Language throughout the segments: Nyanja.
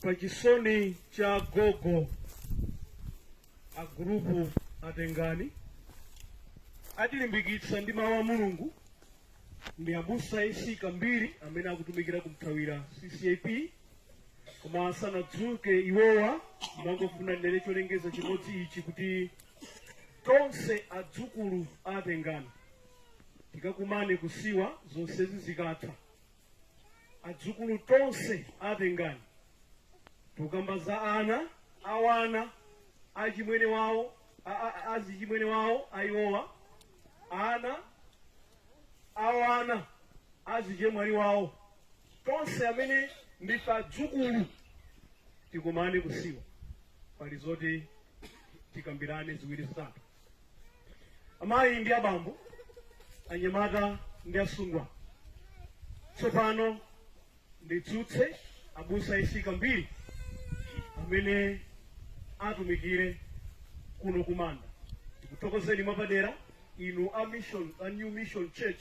Pachisoni cha gogo a gurupu atengani atilimbikitsa ndi mawu a Mulungu ndi abusa AC Kambiri amene akutumikira kumthawira CCAP. Koma asanadzuke iwowa, ndangofuna ndinene cholengeza chimodzi ichi, kuti tonse adzukulu atengani tikakumane kusiwa zonsezi zikatha. Adzukulu tonse atengani, tikukamba za ana awana achimwene wawo, azichimwene wawo ayiwowa, ana awana azichemwali wawo, tonse amene ndife adzukulu tikumane kusiwa. Pali zoti tikambirane ziwiri zitatu. Amayi ndi abambo, anyamata ndi asungwana, tsopano ndidzutse abusa AC Kambiri amene atumikire kuno kumanda. Ndikuthokozeni mwapadera inu a mission, a New Mission Church,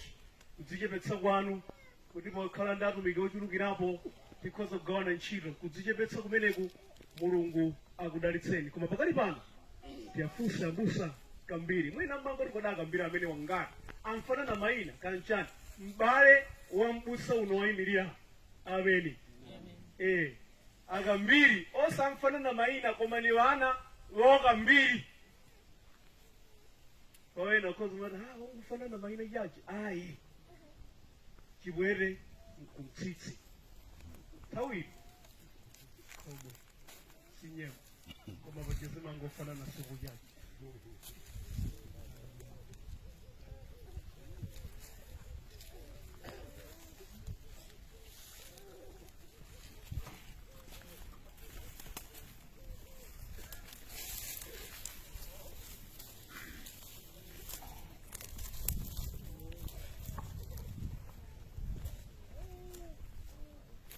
kudzichepetsa kwanu kuti pokhala ndi atumiki ochulukirapo tikhoza kugawana ntchito. Kudzichepetsa kumeneku, Mulungu akudalitseni. Koma pakali pano tiyafunse abusa Kambiri. Mwina mmangoti kodi Kambiri amene wangati amfanana mayina kanchani? M'bale wa mbusa uno wayimirira ameni. Akambiri osamfanana mayina, koma ni wana wokambiri. Pawena khoza mati ah, wangufanana mayina chachi. Ayi, chibwere mkumtsitsi nthawi komwe sinyema, koma pachizimangofanana suku chachi.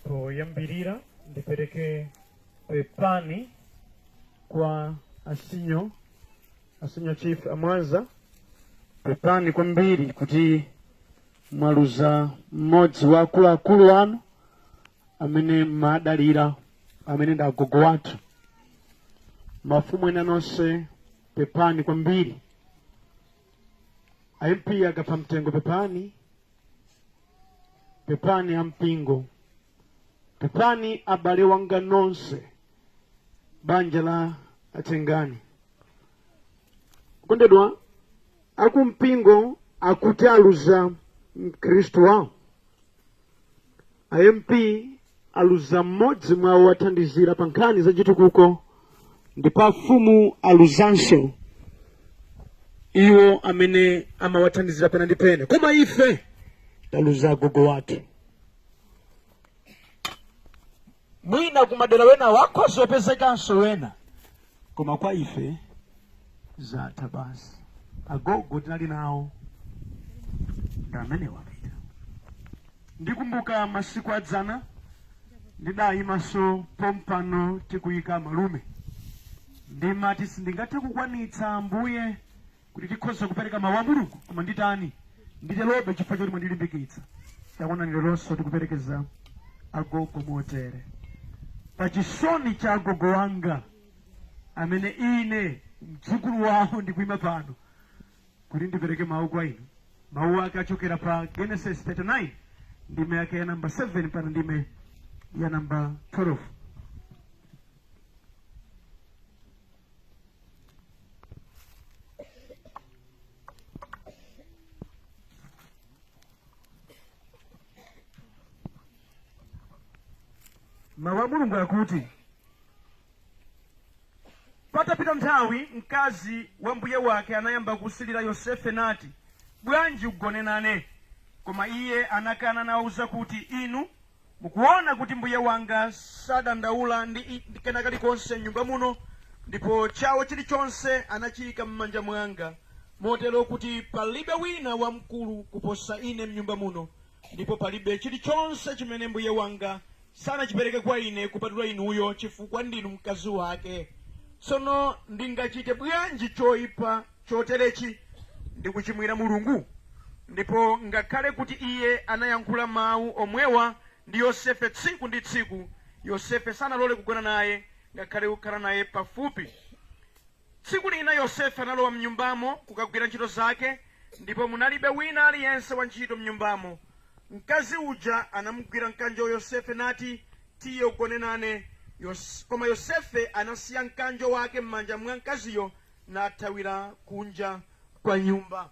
Poyambirira ndipereke pepani kwa asinyo chief amwanza. Pepani kwambiri kuti mwaluza mmodzi wa akuluakulu anu amene mmadalira, amene ndi agogo wathu. Mafumu ena nonse, pepani kwambiri. MP akapha mtengo, pepani. Pepani ampingo, pepani abale wanga nonse, banja la atengani. Kondedwa akumpingo akuti aluza mkhristu wawo, a MP aluza mmodzi mwawo wathandizira pa nkhani za chitukuko, ndipo afumu aluzanso iwo amene amawathandizira pena ndi pena. Koma ife taluza agogo wathu. Mwina kumadera wena wakhoza opezekanso wena, koma kwa ife zatha basi. Agogo tinali nawo ndi amene wapita. Ndikumbuka masiku adzana ndidayimanso pompano tikuyika malume, ndimati sindingathe kukwanitsa, Ambuye, kuti tikhoza kupereka mawu a Mulungu, koma nditani, nditerobe chifukwa choti mwandilimbikitsa. Taonani leronso tikuperekeza agogo motere. Pa chisoni cha agogo wanga amene ine mdzukulu wawo ndikuyima pano kuti ndipereke mawu kwa inu, mawu ake achokera pa Genesis 39 ndime yake ya namba 7 mpaka ndime ya namba 12. Mawu a Mulungu akuti, patapita nthawi mkazi wa mbuye wake anayamba kusilira Yosefe nati, "Bwanji ugone nane?" Koma iye anakana nawauza kuti, "Inu mukuona kuti mbuye wanga sadandaula ndi kena kalikonse m'nyumba muno, ndipo chawo chilichonse anachiyika m'manja mwanga, motero kuti palibe wina wamkulu kuposa ine m'nyumba muno, ndipo palibe chilichonse chimene mbuye wanga sanachipereke kwa ine kupatula inuyo, chifukwa ndinu mkazi wake. Tsono ndingachite bwanji choyipa choterechi ndi kuchimwira Mulungu?" Ndipo ngakhale kuti iye anayankhula mawu omwewa ndi Yosefe tsiku ndi tsiku, Yosefe sanalole kugona naye, ngakhale kukhala naye pafupi. Tsiku lina Yosefe analowa mnyumbamo kukagwira ntchito zake, ndipo munalibe wina aliyense wa ntchito mnyumbamo. Mkazi uja anamugwira mkanjo wa Yosefe nati, "Tiye ugone nane." Koma Yosefe anasiya mkanjo wake m'manja mwa mkaziyo nathawira kunja kwa nyumba.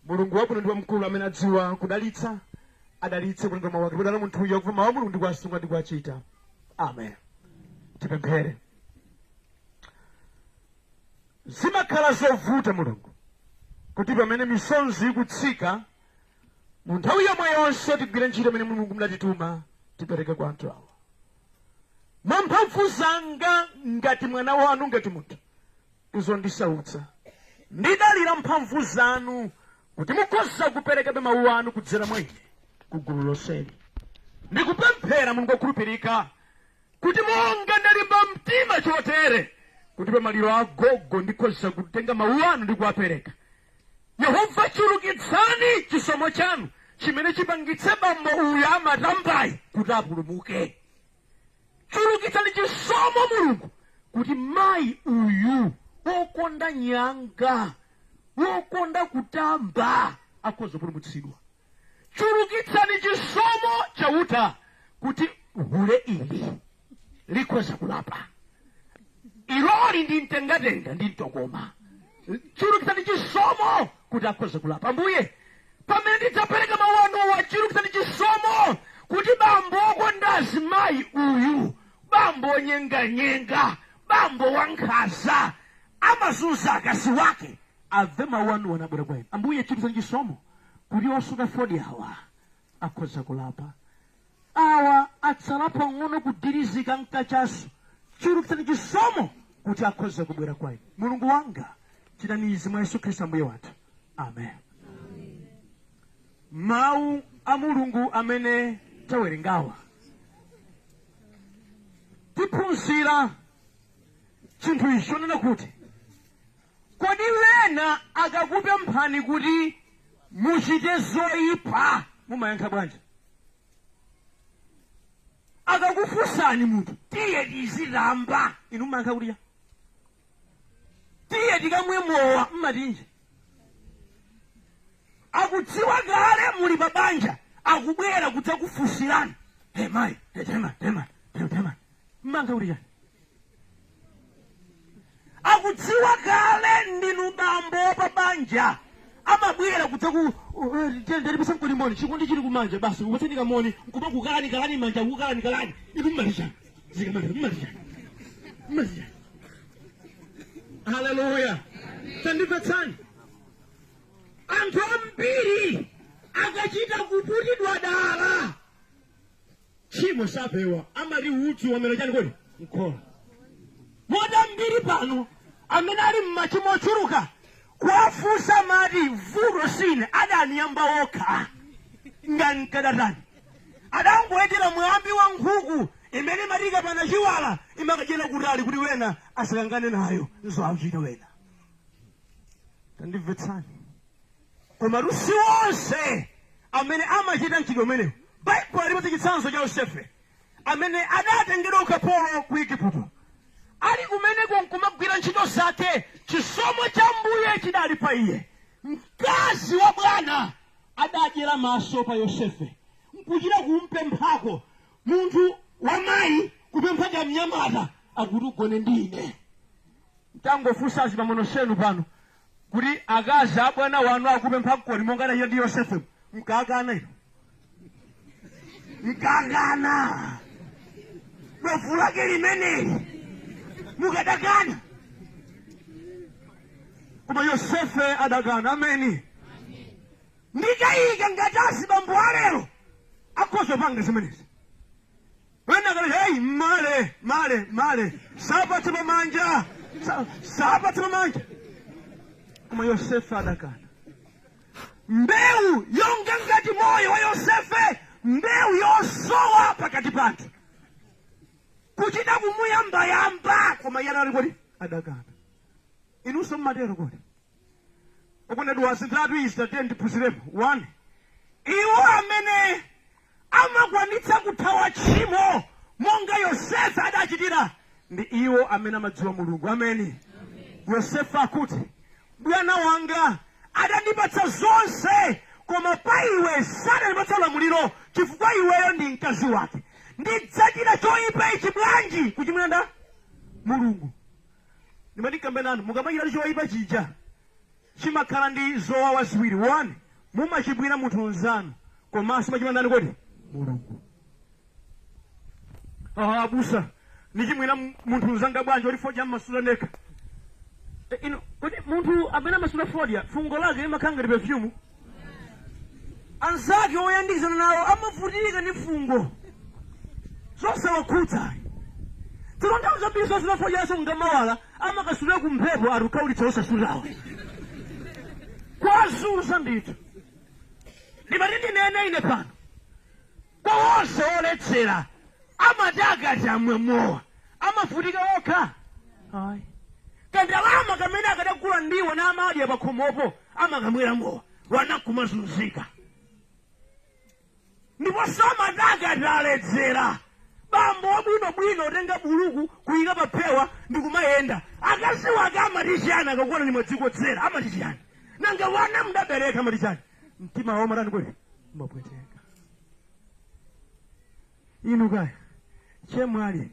Mulungu wabwino ndi wamkulu, amene adziwa kudalitsa, adalitse kulenga mawu ake. Kudala munthuyo akumva mawu a Mulungu ndi kuwasunga ndi kuwachita. Amen. Tipemphere. Zimakhala zovuta, Mulungu, kuti pamene misonzi ikutsika, mu nthawi yomwe yonse tigwire ntchito imene Mulungu munatituma tipereke kwa anthu awa. Mwa mphamvu zanga ngati mwana wanu, ngati munthu, izondisautsa. Ndidalira mphamvu zanu kuti mukhoza kuperekabe mawu anu kudzera mwa ine ku gulu lonseli. Ndikupemphera, Mulungu wokhulupirika, kuti monga ndalimba mtima chotere kuti pamaliro agogo ndikhoza kutenga mawu anu ndi kuwapereka, Yehova, chulukitsani chisomo chanu chimene chipangitse bambo uyu amatambayi kuti apulumuke. Chulukitsani chisomo, Mulungu, kuti mayi uyu wokonda nyanga, wokonda kutamba, akhoza kupulumutsidwa. Chulukitsani chisomo, Chauta, kuti hule ili likhoza kulapa. Iloli ndi mtengatenga ndi mtokoma. Chulukitsani chisomo kuti akhoza kulapa. Ambuye, pamene ndidzapereka mawu anuwa, chulukitsani chisomo kuti bambo wokonda azimayi uyu, bambo wonyenganyenga, bambo wankhanza, amazunza akazi wake, amve mawu anuwa anabwera kwa inu. Ambuye, chulukitsani chisomo kuti osuta fodya awa akhoza kulapa. Awa atsala pang'ono kudirizika mkachasu, chulukitsani chisomo kuti akhoza kubwera kwa inu. Mulungu wanga, chitani izi mwa Yesu Khristu Ambuye wathu. Amen. Mawu a Mulungu amene tawerengawa, tiphunzira chinthu ichi chonena kuti, kodi wena akakupemphani kuti muchite zoyipa, mumayankha bwanji? Akakufunsani munthu, "Tiye tizitamba," inu mumayankha kuti ya? "Tiye tikamwe mowa," mmatinji? Akudziwa kale muli pa banja, akubwera kudzakufunsirani, "Hey mayi, hey, tema tema tema tema," mmayankha kuti chani? Akudziwa kale ndinu bambo pa banja, amabwera kudza ku ndalipisa mkolimoni, chikondi chili kumanja basi, upatseni kamoni nkuma kukalani kalani manja, kukalani kalani, inu mmalichani? Zikamanja mmalichani? Mmalichani? Haleluya! Tandimvetsani, anthu ambiri akachita kuputidwa dala, tchimo sapewa. Amati udzu wamera chani kodi? Mkhola. Moti ambiri pano amene ali mmachimo ochuluka, kuwafunsa mati, "Vuto sine, adaniyamba okha. Ngankadatani?" Adangoyendera mwambi wa nkhuku imene imatika pana chiwala, imakadyera kutali kuti wena asakangane nayo, nzoachita wena. Tandimvetsani, koma si onse amene amachita mchitidwe umenewu. Baibulo alipatsa chitsanzo cha Yosefe amene adatengedwa ukapolo ku Igupto. Ali kumeneko nkumagwira ntchito zake, chisomo cha Mbuye chidali pa iye. Mkazi wa bwana adadyera maso pa Yosefe nkuchita kumpemphako. Munthu wamayi kupempha kamnyamata akuti, "Ugone ndine." Mtangofunsa azibambo senu pano kuti akazi abwana wanu akupempha mkoni monga anachita ndi Yosefe, mkakana ino? Mkakana? Dovu lake limeneli mukadakana? Koma Yosefe adakana. Ameni. Ndikayika ngati azibambo alero akhoza panga zimenezi. Wena kale, "Hey, male male male, sapatse pamanja, sapatse pamanja." Koma Yosefe adakana. Mbewu yonga ngati moyo wa Yosefe, mbewu yosowa pakati pathu, kuchita kumuyambayamba, koma iye anali kodi? Adakana. Inunso mmatero kodi? Okondedwa, zinthu izi tatiyeni tiphunzirepo. 1, iwo amene Amakwanitsa kuthawa tchimo monga Yosefe adachitira ndi iwo amene amadziwa Mulungu. Ameni. Yosefe akuti, bwana wanga adandipatsa zonse, koma pa iwe sadandipatsa ulamuliro, chifukwa iweyo ndi mkazi wake. Ndidzachita choyipa ichi bwanji kuchimwira nda Mulungu? Ndimati nkambe nanu, mukamachita choyipa chija chimakhala ndi zowawa ziwiri. 1, mumachimwira munthu mnzanu, komanso machimwira ndani kodi? Mulungu. Ah, abusa, nichimwira munthu mnzanga bwanji oti fodya mmasula ndekha? Ino kodi munthu amene amasula fodya fungo lake limakhala ngati perfume? Anzake oyandikizana nawo amavutika ndi fungo zosawakhudza. Tsono nthawi zambiri zosula fodyaso ngamawala amakasulira kumphepo, atukhaulitsa osasulawa kwazunza ndithu. Ndimati ndinene ine pano kwa onse oledzera, amati akati amwe mowa amavutika okha? Ayi. Kandalama kamene akadagula ndiwo na amadya pakhomopo amakamwera mowa, wanakumazunzika. Ndipo samati akati aledzera, bambo wabwinobwino otenga buluku kuyika pa phewa ndi kumayenda, akazi wake amati chiyani akakuona ni mwadzikodzera? Amati chiyani? Nanga wana mudabereka amati chani? Mtima wawo matani kodi? Umapweteka. Inu kaya chemwali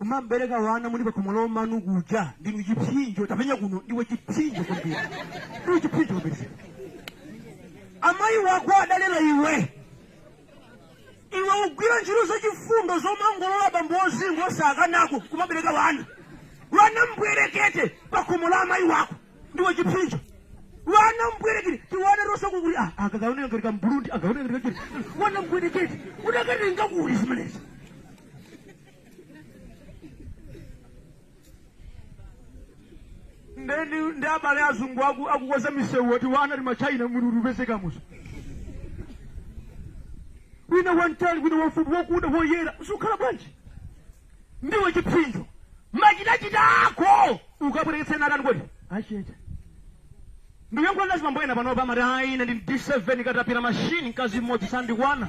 umambereka wana muli pakhomo lomanu kuja, ndinu chipsinjo. Tapenya kuno, ndiwe chipsinjo kwambiri, ndiwe chipsinjo kwambiri. Amayi wako adalera iwe, iwe ugwira ntchito zachifundo zomangolola bambo ozingo osakanako kumabereka wana, wana mbwerekete pakhomo la amayi wako, ndiwe chipsinjo. Wana mbwerekete tiwana tosakukuti akakaoneka ngati kamburundi, akaoneka ngati kachiri. Wana mbwerekete udakatenga kuli zimenezi? Ndeni ndi abale azungu akukoza misewu ati wana ti machina mululu upezeka muso wina wamtali, wina wafupi, wakuda, woyera, sukhala bwanji? Ndiwe chipsinjo. Machitachita ako ukabwereketsena atani kodi? Achete. Ndikuyankhula ndi azibambo ena panopa, amati, ayi, ine ndi D7 katapira mashini, mkazi mmodzi sandikwana.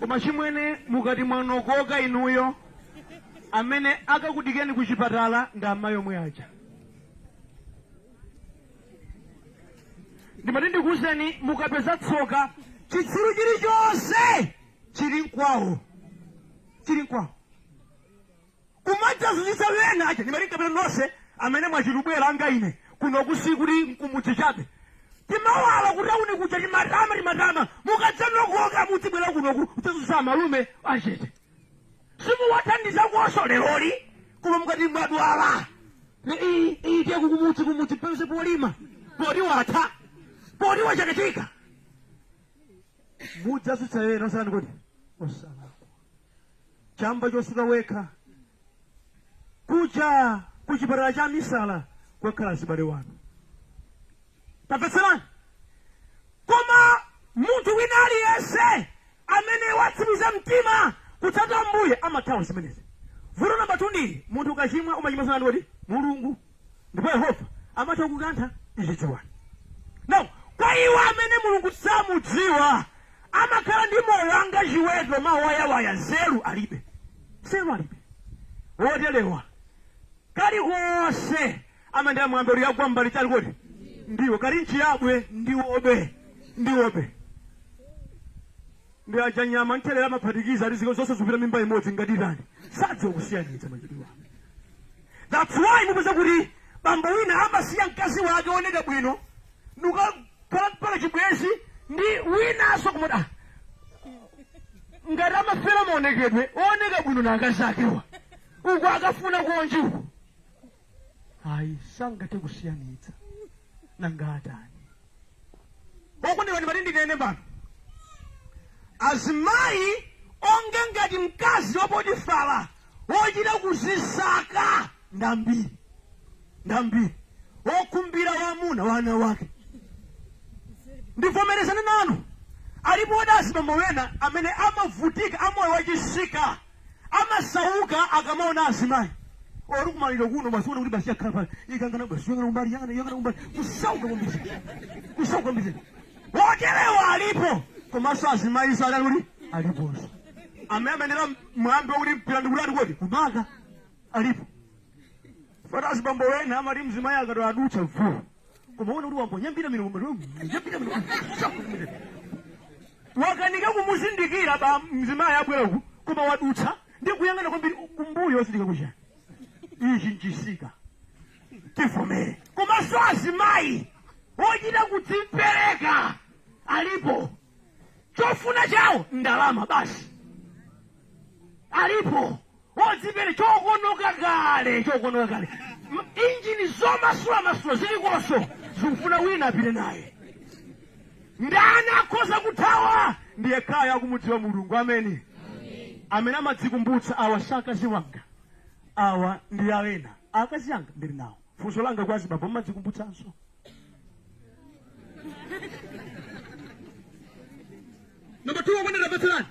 Koma chimwene, mukati mwanokoka inuyo, amene akakudikeni ku chipatala ndi amayi omwe aja. Ndimati ndikuwuzeni, mukapeza tsoka, chitsiru chilichonse chili mkwawo, chili mkwawo kumadzazunzitsa wena aja. Ndimati nkapita nonse amene mwachitubwera anga ine kuno kusikuti mkumudzi chabe timawala kutauni kuja, timatama timatama, mukadzanokoka mudzibwera kunoku kudzazunzitsa amalume achete, simuwathandiza koso leroli. Koma mukati mwadwala, ite kukumudzi, kumudzi pese polima poti watha, poti wachakatika, mudzazunzitsa wena osani kuti osalakwa. Chamba chosuta wekha kuja kuchipatala cha misala kwakhala zibale wanu. Tamvetserani, koma munthu wina aliyense amene watsimikiza mtima kutsata Ambuye amathawa zimenezi. Vuto namba 2 ndili, munthu ukachimwa umachimwa sanani kodi? Mulungu. Ndipo Yehova amatha kukantha, ichi dziwani. Now, kwa iwo amene Mulungu samudziwa, amakhala ndi moyo anga chiweto, mawayawaya, nzeru alibe, nzeru alibe. Wotelewa kalikonse amandira mwambe uli yagwa mbali chali kodi ndiwo kali nchiyabwe, ndiwobe, ndiwobe ndi aja nyama nthelera amaphatikiza ati ziko zonse zikupita mimba imodzi ngati tani, sadziwa kusiyanitsa machitidwe. That's why mupeza kuti bambo wina amasiya mkazi wake oneka bwino ndikukhala mpaka chibwenzi ndi winanso kumati, ngati amafera maonekedwe ooneka bwino na akazi akewa uku akafuna konji uku. Ayi, sangathe kusiyanitsa, nanga atani? Okondedwa, ndimati ndinene pano, azimayi onga ngati mkazi wa Potifara wochita kuzisaka ndambiri, ndambiri wokhumbira wamuna wana wake. Ndivomerezane nanu, alipo azibambo wena amene amavutika amoyo wachisika, amasauka akamaona azimayi ori kumaliro kuno basi kuti basi yakhala pale ikangana basi yangana kumbali, yangana yangana kumbali, kusauka kwambiri, kusauka kwambiri. Oterewa alipo, komanso azimayiso adali kuti aliponso amene amenera mwambi wakuti mpira ndikutati kodi kumaka alipo. Fata azibambo wena amati mzimayi akati adutsa mfumu, koma una kuti wambonyambira milomo, nyambira milomo, wakanika kumuzindikira ba mzimayi abwera uku, koma wadutsa ndi kuyang'ana kwambiri kumbuyo osindika kuchani. Ichi nchisika, tivomere. Komanso azimayi ochita kudzipereka alipo, chofuna chawo ndalama basi alipo, odzipere chokonoka kale, chokonoka kale. Injini zomasulamasula zilikonso, zikufuna wina apite naye. Ndani akhoza kuthawa? Ndiye kaya akumudziwa Mulungu. Amene amene amadzikumbutsa, awa sakazi wanga, awa ndi awena, akazi anga ndili nawo. Funso langa kwa azibambo, mmadzikumbutsanso? Namba 2, okondedwa mvetserani,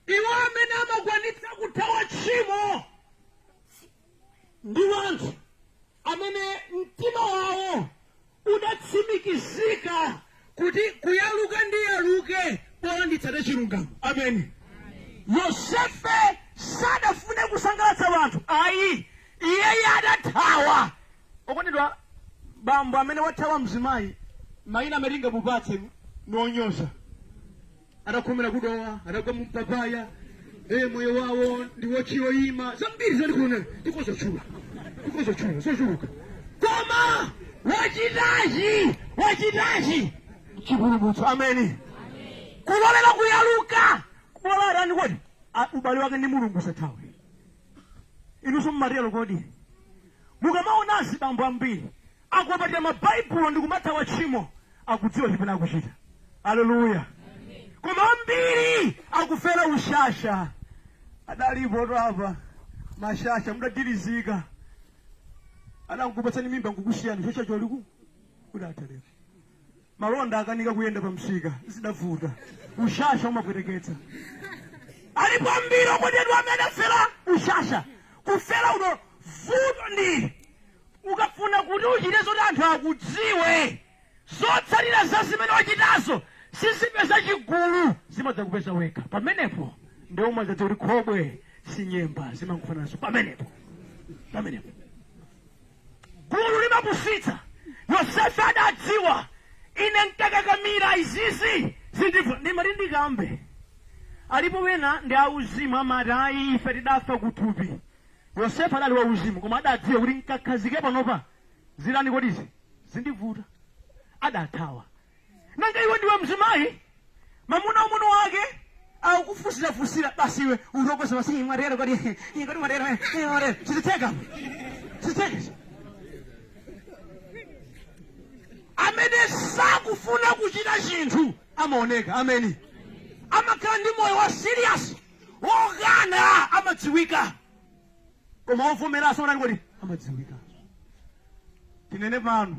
iwo amene amakwanitsa kuthawa tchimo ndi wanthu amene mtima wawo udatsimikizika kuti kuyaluka ndi yaluke, bola nditsate chilungamo. Ameni. Yosefe sadafune kusangalatsa wanthu ayi, iyeyo adathawa. Okondedwa, bambo amene wathawa mzimayi, mayina amene tingapupatse nonyoza, adakhomera kudowa, adagwa mumpapaya, moyo wawo ndi wochiyoyima, zambiri zalikunena, tikozotchula, tikozotchula zochuluka, koma wachitachi, wachitachi chipulumutso. Ameni. Kulolera kuyaluka, bola atani kodi ubale wake ndi Mulungu usathawe. Inunso mmatero kodi? Mukamaona azibambo ambiri akuwapatira mabaibulo ndi kumathawa tchimo, akudziwa chimene akuchita. Aleluya. Koma ambiri akufera ushasha. Adalipo twapa mashasha, mudadirizika, adankupatsani mimba nkukusiyani, chocha choliku kudatha lero malonda akanika kuyenda pa msika, zidavuta. Ushasha umapweteketsa. Alipo ambiri okondedwa amene afera ushasha, kufera uno. Vuto ndili ukafuna kuti uchite zoti anthu akudziwe, zotsatira za zimene wachitazo sizipeza chigulu, zimadzakupeza wekha. Pamenepo ndiwo umadzadziwa kuti khobwe si nyemba, zimangofananso. Pamenepo, pamenepo gulu limapusitsa. Yosefe adadziwa, ine nkakakamira izizi zindivu. Ndimati ndikambe, alipo wena ndi auzimu amati, ayi, ife tidafa kuthupi. Yosefe adali wauzimu, koma adadziwa kuti nkakhazike panopa zilani kodizi zindivuta, adathawa. Nanga iwe ndiwe mzimayi, mamuna umuno wake akufunsirafusira, basi iwe utokoza basi, mwatero kodi, kodi mwatero, mwatero, sizitheka, sizitheka. Amene sakufuna kuchita chinthu amaoneka. Ameni. Amakhala ndi moyo wa serious, wokana amadziwika, koma ovomeranso onani kodi amadziwika. Tinene pano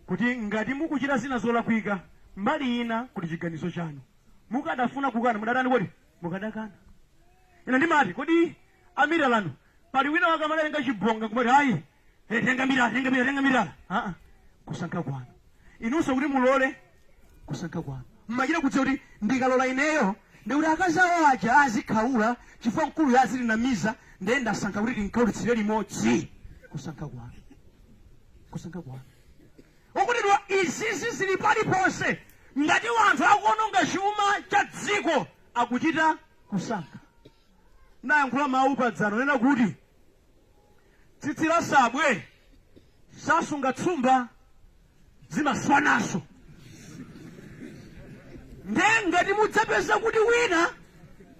kuti ngati mukuchita zina zolakwika mbali ina, kuti chiganizo chanu mukadafuna kukana, mudatani kodi? Mukadakana. Ine ndimati, kodi amiralano pali wina wake amadatenga chibonga kumati, ayi, tenga mirala, tenga mirala, tenga mirala? Aa, kusankha kwanu inunso kuti mulole, kusankha kwanu. Mmachita kudziwa kuti ndikalola ineyo ndikuti akazi awo aja azikhaula chifukwa mkulu azitinamiza, ndiye ndasankha kuti tinkhaulitsire limodzi. Kusankha kwanu, kusankha kwanu. Okondedwa, izizi zili paliponse. Ngati wanthu akuononga chuma cha dziko, akuchita kusankha. Nayankhula mawu padzano nena kuti tsitsi la sabwe sasunga tsumba, zimaswanaso. Nde ngati mudzapeza kuti wina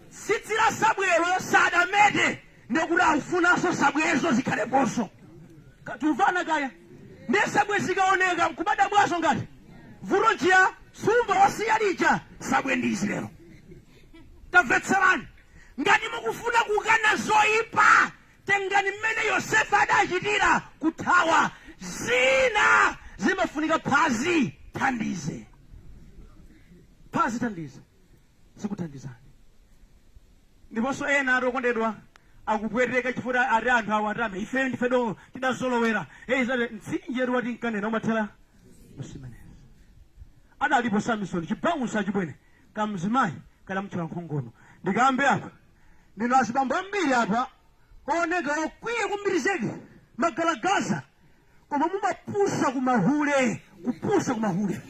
tsitsi la sabwelo sadamete, ndekuti akufunanso sabwezo zikhaleponso. Tumvana kaya? Nde sabwe zikaoneka nkumadabwaso ngati vuto njiya tsumba wasiya lija, sabwe ndizi lero. Tamvetserani, ngati mukufuna kukana zoyipa, tengani mmene Yosefe adachitira kuthawa. Zina zimafunika phazi thandize, phazi thandize, zikuthandizani. Ndiponso ena atokondedwa akupweteka chifukwa ati anthu awo atame, ife ndife do tidazolowera. Mtsinje wati nkanena umathera musimenezi. Adalipo Samson chibawunsa chibwene kamzimayi kadamutchula nkhongono. Ndikambe apa ndino azibambo ambiri apa ooneka okwiya kwambiri zedi magalagaza, koma mumapusa kumahule, kupusa kumahule.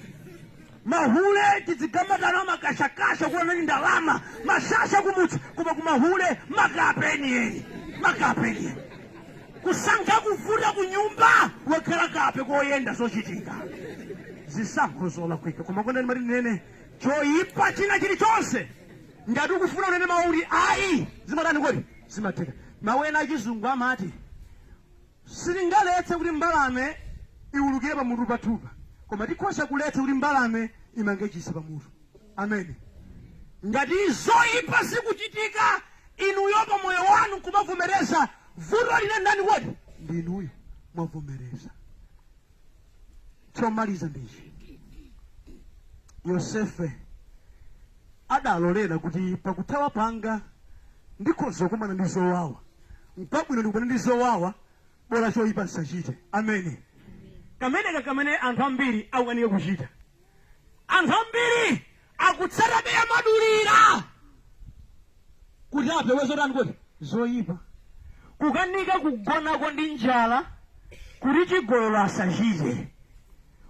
Mahule tidzigamatano makashakasha kuona ni ndalama mashasha kumutsi, koma kumahule makapeni makapeni kusankha kuvuta kunyumba wakhala kape koyenda zochitika zisankho zolakwika. Koma kondani mati nene choyipa china chilichonse ngati ukufuna unene mauli ayi zimatani kodi zimatheka. Mawu ena achizungu amati sitingaletse kuti mbalame iwulukire pamutu pathupa, koma tikhoza kuletsa kuti mbalame imange chisa pamutu. Amen. Ngati zoyipa zikuchitika inuyo pa moyo wanu kumavomereza vuto line ndani kodi ndinuyo mwavomereza. Chomaliza ndichi, Yosefe adalolera kuti pakuthawa panga ndikhoza kukumana ndi zowawa, nkwabwino ndikumana ndi zowawa bola choyipa nsachite. Amene kameneka kamene anthu ambiri akukanika kuchita. Anthu ambiri akutsatabe amadulira kuti apewe zotani kodi zoyipa, kukanika kugonako ndi njala kuti chigololo asachite,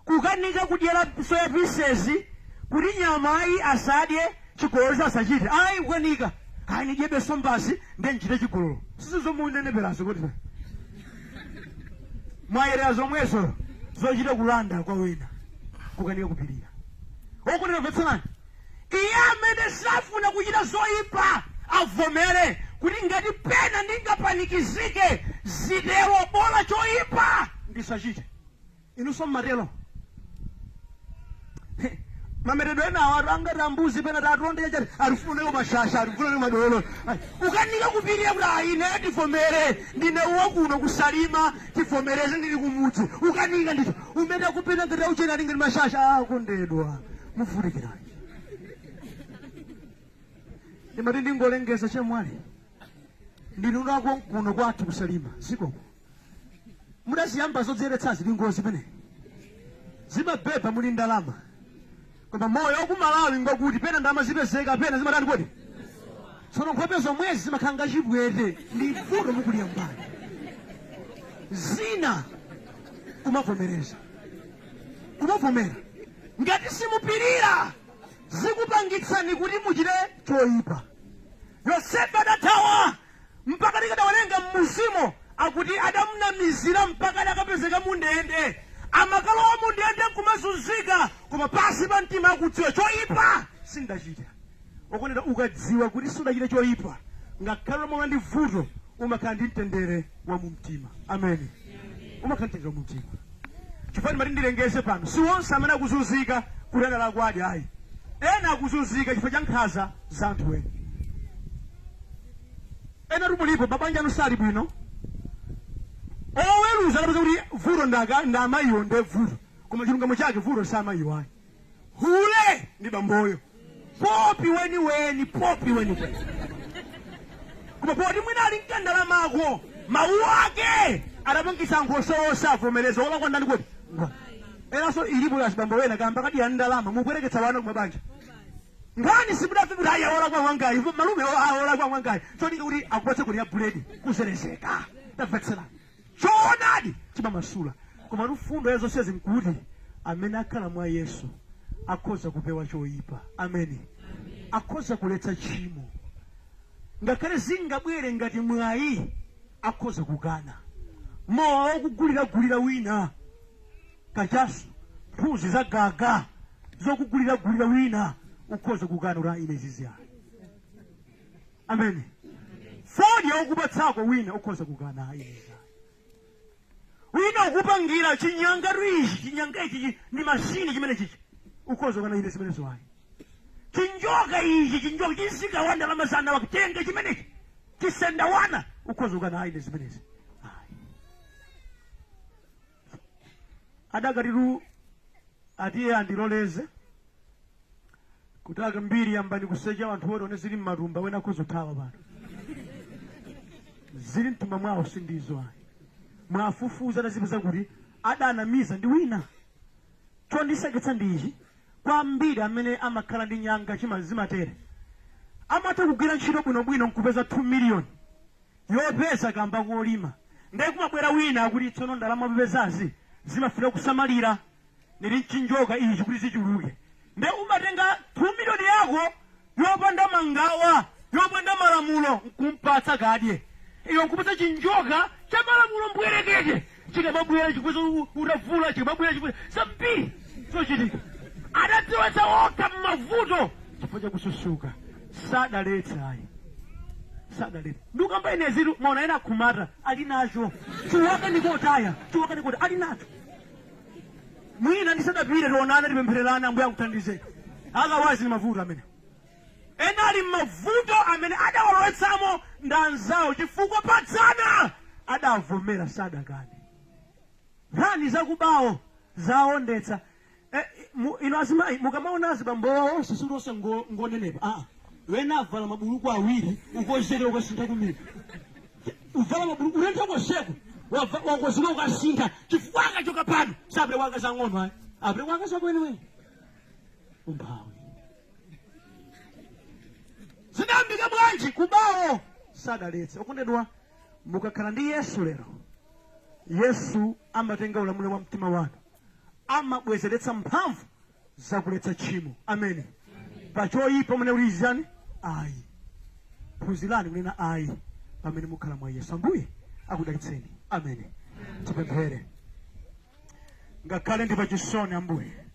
kukanika kudyera soya pieces kuti nyama ayi asadye chigololo asachite. Ayi kukanika ayi nidyebe sombazi ndiye nchite chigololo sizizomuneneperazo kuti mwayerera zomwezo zochita kulanda kwa wina, kukanika kupirira. Okunena mvetserani, iye amene safuna kuchita zoyipa avomere kuti ngati pena ndingapanikizike zitero bola choyipa ndisachite. Inunso mmatero mametedwe ena awatu angati ambuzi pena tatonde chati alifuneko mashasha alifuneko madolo. Ukanika kupirira kuti ayi ine tivomere ndine wakuno kusalima tivomereze ndili kumudzi. Ukanika ndicho umene akupita ngati auchena ali ngati mashasha akondedwa muvutikirani. Ndimati ndingolengeza chemwali ndinunako kuno kwathu kusalima zikoko mudaziyamba zodziyeretsazi ndi ngozi pene zimabeba muli ndalama, koma moyo wakumalawi ngwakuti pena ndalama zipezeka pena zimatani kodi tsono nkhope zomwezi zimakhala ngachibwete ndi vuto mukuliyambani zina kumavomereza kumavomera ngati simupirira zikupangitsani kuti muchite choyipa. Yosefe adathawa mpaka tikadawerenga mmusimo akuti adamunamizira mpaka adakapezeka mundende, amakalowa mundende nkumazunzika, koma pasi pa mtima akudziwa choyipa sindachita. Okoneda ukadziwa kuti sudachita choyipa ngakhale umaona ndi vuto umakhala ndi mtendere wa mumtima. Amen. Umakhala mtendere wa mumtima. Chifukwa ndimati ndilengeze pano si onse amene akuzunzika kuti adalakwadi ayi, ena akuzunzika chifukwa cha nkhanza za anthu ena. Ena tumulipo mabanja anu sali bwino, oweruza adapeza kuti vuto nda amayiwo nde vuto, koma chilungamo chake vuto si amayiwo ayi, hule ndi bamboyo popi weniweni popi weniweni. Koma poti mwina ali mkandalamako mawu ake adapangitsa anthu onse avomereza olakwa ndani kodi enanso ilipo yazibambo wena kamba kadiya ndalama mukwereketsa wana kumabanja nkhani simudafe kuti ayi olakwa mwangayi malume olakwa mwangayi cholinga kuti akupatse kuti ya buledi kuzerezeka. Tamvetsera choonadi chimamasula, koma lufundo ya zonse nkuti amene akhala mwa Yesu akhoza kupewa choyipa. Ameni. Akhoza kuletsa tchimo ngakhale zingabwere ngati mwayi, akhoza kukana mowa wokuguliragulira wina kachasu mphunzi za gaga zokuguliragulira wina ukhoza kukana kuti ine zizi ayi. Ameni. Foni yokupatsako wina ukhoza kukana ine zizi ayi. Wina ukupangira chinyanga ichi chinyanga ichi ndi mashini chimene chichi ukhoza kukana ine zimenezo ayi. Chinjoka ichi chinjoka chisika wa ndalama zana wakutenga chimenechi chisenda wana ukhoza kukana ayi ine zimenezi ayi. Adakatiru atiye andiloleze kutaka mbiri yambani kusecha anthu oti one zili mmatumba wena akhoza kuthawa pano zili mtumba mwawo sindizo ayi. Mwafufuza tazipeza kuti adanamiza ndi wina. Chondiseketsa ndi ichi, Kwambiri amene amakhala ndi nyanga chimazimatere amatha kugwira ntchito bwinobwino nkupeza 2 million yopeza kamba kolima, ndiye kumabwera wina akuti tsono ndalama pepezazi zimafuna kusamalira nili mchinjoka ichi kuti zichuluke. Ndiye umatenga 2 million yako yopanda mangawa, yopanda malamulo, nkumpatsa kadye iyo, nkupatsa chinjoka cha malamulo mbwerekete, chikamabwera chikuza utavula, chikamabwera chikuza zambiri zochitika. Adadziwetsa okha m'mavuto chifukwa chakususuka. Sadaletse ayi, sadaletse. Ndikamba inezitu maona ena akhumata ali nacho chiwaka ndikotaya, chiwaka ndikota ali nacho. Mwina ndisadapite tionana, tipemphererana, Ambuye akuthandizeni. Akawazi ni mavuto amene ena ali mavuto amene adawalowetsamo ndi anzawo, chifukwa padzana adavomera, sadakane. Nkhani zakubawo zaondetsa. Ino azimayi, mukamaona azibambowo onse sikuti onse ngonenepa. Aa, wena avala mabuluku awiri, ukozere ukasintha kumene uvala mabuluku ulentha koseko wakozera ukasintha, chifukwa akachoka pano sapite kwa akazi ang'ono ayi, apite kwa akazi akweneweni. Umphawi zidayambika bwanji? Kubawo sadaletse. Okondedwa, mukakhala ndi Yesu lero, Yesu amatenga ulamuliro wa mtima wanu, amabwezeretsa mphamvu zakuletsa tchimo. Amene pachoyipa mune ulizani ayi, phunzirani kunena ayi pamene mukhala mwa Yesu. Ambuye akudalitseni. Amene. Tipemphere. Ngakhale ndi pachisoni, Ambuye,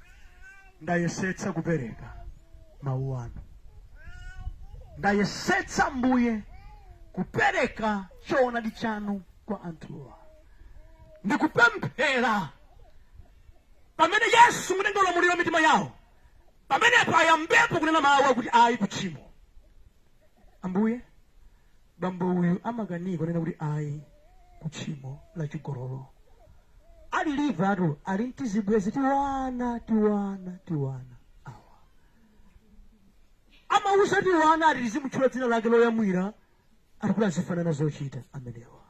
ndayesetsa kupereka mawu anu, ndayesetsa Ambuye kupereka choonadi chanu kwa anthuwa. Ndikupemphera pamene Yesu mutenga ulamuliro mitima yawo, pamenepo ayambepo kunena mawu akuti ayi kutchimo. Ambuye, bambo uyu amakanika kunena kuti ayi kutchimo la chigololo. Alilipa ali mtizibwezi tiwana tiwana tiwana awa amauza tiwana ati tizimutchula dzina lake loyamwira, akuti azifanana zochita amenewa.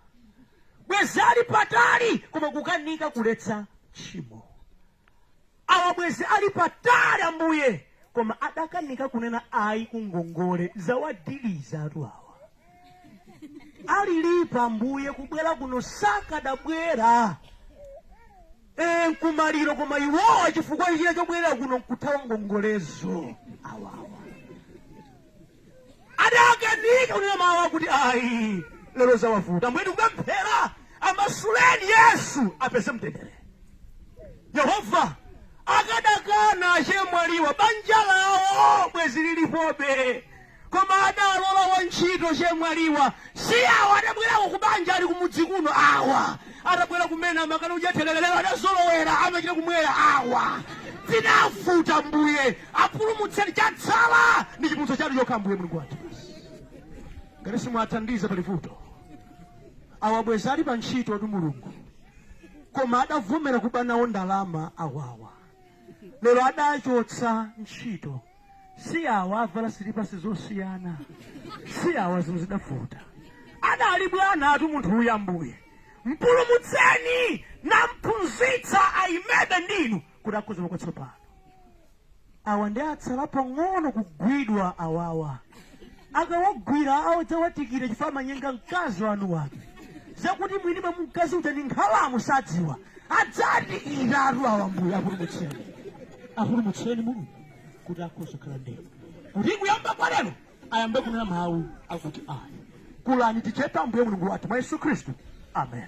Bwezi ali patali, koma kukanika kuletsa tchimo. Awa bwezi ali patali, Ambuye, koma adakanika kunena ayi kungongole zawadiliza atu awa. Alilipa, Ambuye, kubwera kuno sakadabwera nkumaliro, koma iwowa chifukwa china chobwera kuno nkuthawa ngongolezo. Awawa adakanika kunena mawu akuti ayi, lero zawavuta. Ambuye, tikupemphera amasuleni, Yesu apeze mtendere. Yehova, akadakana chemwaliwa banja lawo bwezi lilipobe, koma adalola wantchito chemwaliwa. Si awa adabwerako ku banja, ali kumudzi kuno. Awa atabwera kumene amakana kudya, adazolowera amachita kumwera. Awa tinavuta. Mbuye, apulumutseni, chatsala ndi chipulumutso chanu chokha. Mbuye Mulungu wathu, ngati simwathandiza pali vuto. Awa bwezi ali pa ntchito tu Mulungu, koma adavomera kuba nawo ndalama. Awawa lero adachotsa ntchito. Si awa avala silipasi zosiyana, si awa zinthu zidavuta. Adali bwana atu munthu uyu. Ambuye, mpulumutseni, namphunzitsa ayimebe ndinu kuti akhoza kwatsopano. Awa ndi atsala pang'ono kugwidwa. Awawa akawagwira awodzawatikira, chifukwa amanyenga mkazi wanu wake, zakuti mwini mwa mkazi uja ndi nkhalamu sadziwa. Adzatikiratu awa. Mbuye, apulumutseni, apulumutseni Mulungu, kuti akhoza kukhala ndinu, kuti kuyamba kwa lero ayambe kunena mawu akuti ayi. Kulani tichepa, Ambuye Mulungu wathu, mwa Yesu Khristu, amen.